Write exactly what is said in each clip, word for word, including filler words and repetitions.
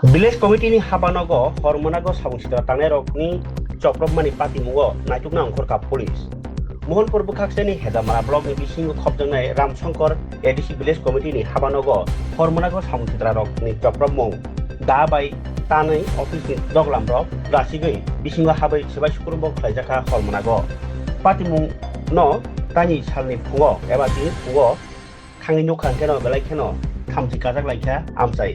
Village Committee ni habanogo hormonago samung sitra tangnairokni chopropmani patimungo naitukna ongkhorkha police. Mohanpur bwkhakseni Hejamara block ni bisingo khopjaknai Ramshankar A D C Village Committee ni habanogo hormonago samung sitrarokni chopropmung da bai tanwi office ni doglamrok rasigwi bisingo habwi swbai sukrubok khlaijakha hormonago. Patimung no tani salni phungo eba tini phungo thangwi nukha hwnkhe no belai kheno thamchi kajak laikha amchai.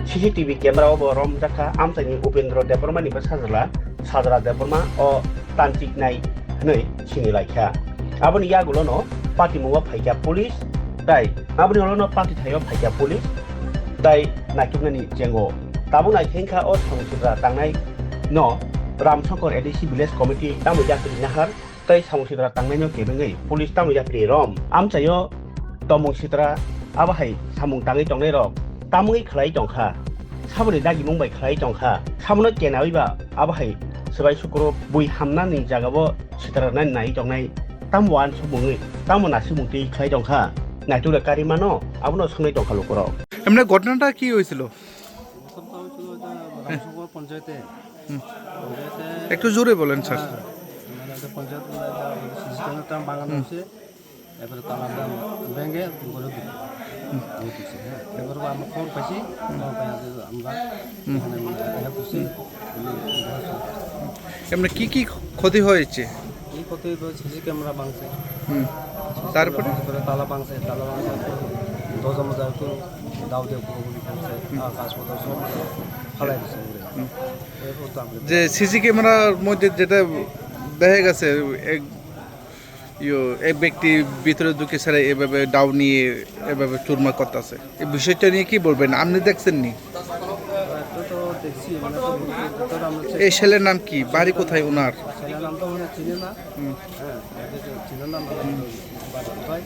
C C T V camera o bo romjakha amchaini Upendra Debbarma ni bwsajwla Sajra Debbarma o tanchiknai hwnwi sini laikha. Aboni yagulo no patimungo phaikha police tai aboni ulo no pati thaio phaikha police tai naituknani chengo. Tabuk naikhe wngkha o samung sitra tangnai no Ramshankar A D C Village Committee tamo yakri nahar tei samung sitra tangnaino kebengwi police tamo yapri rom. Amchaio tomung sitra abo hai samung tangwi tongnairok tamungwi khlai tongkha. Saboni dagimung bai khlai tongkha. Sabono kenawi ba abo hai swbai sukro bui hamnani jagao sitra nani nai tongnai. Tamo uansukmungwi tamo nasikmung twi khlai tongkha. Naitukle karimano abono swngnai tongkha lukurok. এমনি ঘটনাটা কি হয়েছিল? ঘটনাটা হয়েছিল এটা রামসংঘ পঞ্চায়েতে। হুম। পঞ্চায়েতে একটু জোরে বলেন, স্যার। হ্যাঁ, মানে একটা পঞ্চায়েত, মানে একটা সিসি ক্যামেরাটা ভাঙানো হয়েছে, এরপরে তালাটা ভেঙে ঘরে ঢুকে। হুম। ঢুকেছে, হ্যাঁ। এরপরে আমরা খবর পাইছি, খবর পাই যে আমরা হুম। এখানে মানে দেখা করছি, বলে দেখা করছি। এমনি কি কি ক্ষতি হয়েছে? এই ক্ষতি হয়েছে, সিসি ক্যামেরা ভাঙছে। হুম। তারপরে? তারপরে তালা ভাঙছে, তালা ভাঙছে, দরজা মজা একটু দাও দিয়ে পুরোপুরি ভাঙছে, আর কাগজপত্র সব ফালাই দিছে পুরো। হুম। এরপর তো আমরা যে সিসি ক্যামেরার মধ্যে যেটা দেখা গেছে, এক, ইয়ো, এক ব্যক্তি ভিতরে ঢুকে সেটা এভাবে দাও নিয়ে এভাবে চুরমার করতেছে, এই বিষয়টা নিয়ে কি বলবেন? আপনি দেখছেন নি? একটা তো দেখছি, মানে, তো ভিতরে আমরা চেক এই ছেলের নাম কি? বাড়ি কোথায় ওনার? ছেলের নাম তো মানে চিনি না। হুম। হ্যাঁ, এটা তো চিনি না, মানে, বাড়ি কোথায়?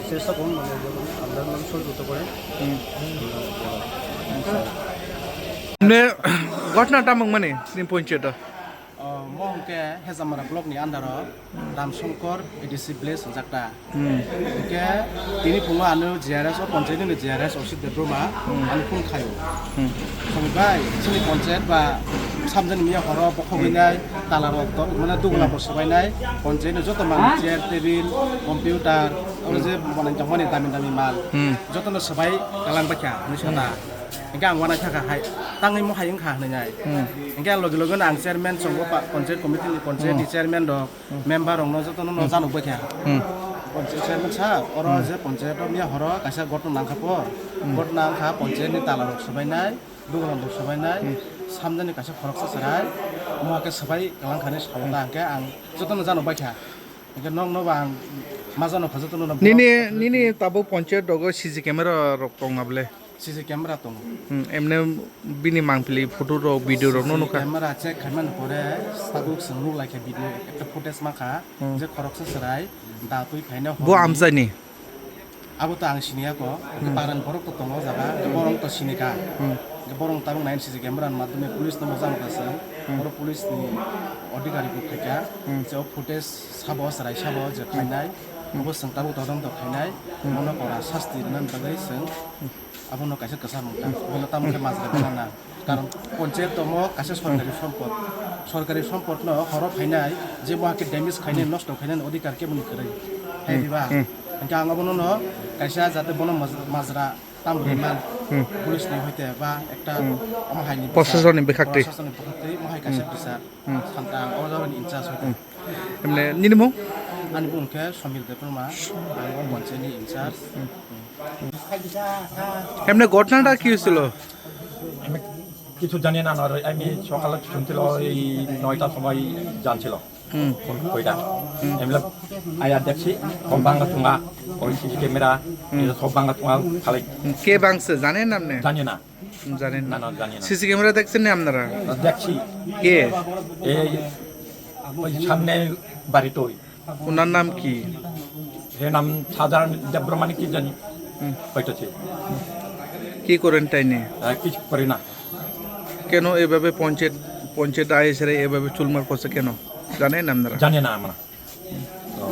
চেষ্টা করুন, মানে, যেমন আমরা মানে সহযোগিতা করে। হুম। এমনি ঘটনাটা মনে panchayat? O, mo hwnkhe Hejamara block ni under o Ramshankar A D C village hwnjak ta. Hmm. Hwnkhe tini phungo ano G R S o, panchayat ni G R S o si Debbarma, hmm, ano phone khaio. Hmm. Songwi bai, chini panchayat ba samjani miya horo bokhogwi nai, tala rok to, mane dugula bo swbainai, panchayat ni joto manwi chair, table, computer, oro je manwi tongmani dami dami mal, hmm, jotono swbai kalang baikha, hinwi sana. Hmm. Hingke ang uanaisa kha hai, tangwi mo hai wngkha hinwi nai. Hmm. Hingke ang logi logi no ang chairman chongo pa-, panchayat committee ni, panchayat ni, hmm, chairman rok, hmm, member rok no joto no, hmm, janok bai kha. Hmm. Panchayat chairman sa, oro, hmm, je panchayat rok ni horo kaisa gotno nang kha po. Hmm. Gotno nang kha panchayat ni tala rok swbai nai, dugulang rok swbai nai, hmm, samjani kaisa khoroksa chwrai, mo hake swbai kalang kha hinwi sao ta, hmm, hingke ang joto no janok bai kha. Hingke nok no ba ang ma janok kha joto no no. Nini, nini tabuk panchayat rogo C C camera rok tong na ble? C C camera tongo. Hmm, emne bini mangpili photo rok, video rok no nukha. C C camera check khaimani pore tabuk chwng nuk laikha video, ekta footage mankha, hmm, je khoroksa chwrai da twi phaina bo horni amchaini? Abo to ang siniya ko, hmm, paran borok to tongo o jaga, hmm, borok to sinikha. Hmm. Borok tabuk nai C C camera ni madhyome police no mojang kha chwng, hmm, oro police ni adhikari bo phaikha, hmm, je o footage sabo chwrai sabo je, hmm, khainai, hmm, abo chwng tabuk todonto khainai, hmm, bono kora sasti rwna bagwi chwng, hmm. Abono kaisa kwchar mung ta. Bono tamo khe majra gana na. Karon panchayat tomo kaisa sorkari sompot. Sorkari sompot no horo phainai, je bo hakhe damage khainai, nosto khainai ni odhikar kebo ni kwrwi. Hai diba? Hmm. Hingke ang abono no kaisa jate bono maj-, majra tam rwman. Hmm. Police ni hoite ba ekta, hmm, omo hai ni bwsa. Proshasoni bwkhaktwi. Proshasoni bwkhaktwi, omo hai kaisa, hmm, bwsa. Hmm. Santa ang o jagani in charge hoite. Hmm. Emne nini mung? Ani mung khe Somil Debbarma, ang o panchayat ni in charge. Hmm. এমনি ঘটনাটা কি হয়েছিল? আমি কিছু জানি না, আর আমি সকালে শুনছিল এই নয়টার সময় জানছিল হুম। ফোন কইরা। হুম। এমনি আয়া দেখছি, সব ভাঙা চুঙা, ওই সিসি ক্যামেরা, হুম। এটা সব ভাঙা চুঙা খালি। হুম, কে ভাঙছে জানেন আপনি? জানি না। হুম, জানেন না। না, না, জানি না। সিসি ক্যামেরা দেখছেন না আপনারা? দেখছি। কে? এই ওই সামনে বাড়িতে ওই। ওনার নাম কি? এর নাম সাধারণ দেবব্রহ্মাণী কি জানি। হুম। হয়তো সে। কি করেন তাই নিয়ে? আহ, কিছু করে না। কেন এভাবে পঞ্চায়েত, পঞ্চায়েত আইএসএরা এভাবে চুলমার করছে কেন? জানেন আপনারা? জানি না আমরা। তো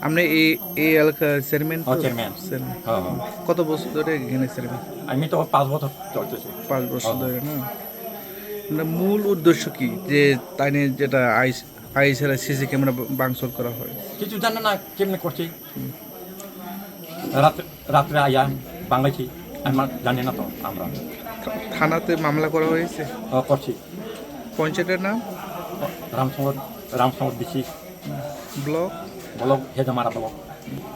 আপনি এই এই এলাকার চেয়ারম্যান তো? ও, চেয়ারম্যান। চেয়ারম্যান। হ্যাঁ, হ্যাঁ। কত বছর ধরে এখানে চেয়ারম্যান? আমি তো পাঁচ বছর চলতেছে। পাঁচ বছর হ্যাঁ। ধরে না? না, মূল উদ্দেশ্য কি যে তাই নিয়ে যেটা আইস আইএসএল সিসি ক্যামেরা ভাঙচুর করা হয়? কিছু জানে না কেমনে করছে। রাত রাত্রে আয়া বাংলাইছি, আমার জানি না তো আমরা। থানাতে মামলা করা হয়েছে? ও, করছি। পঞ্চায়েতের নাম? রামসঙ্গর রামসঙ্গর বিসি। ব্লক? ব্লক হেজামারা ব্লক।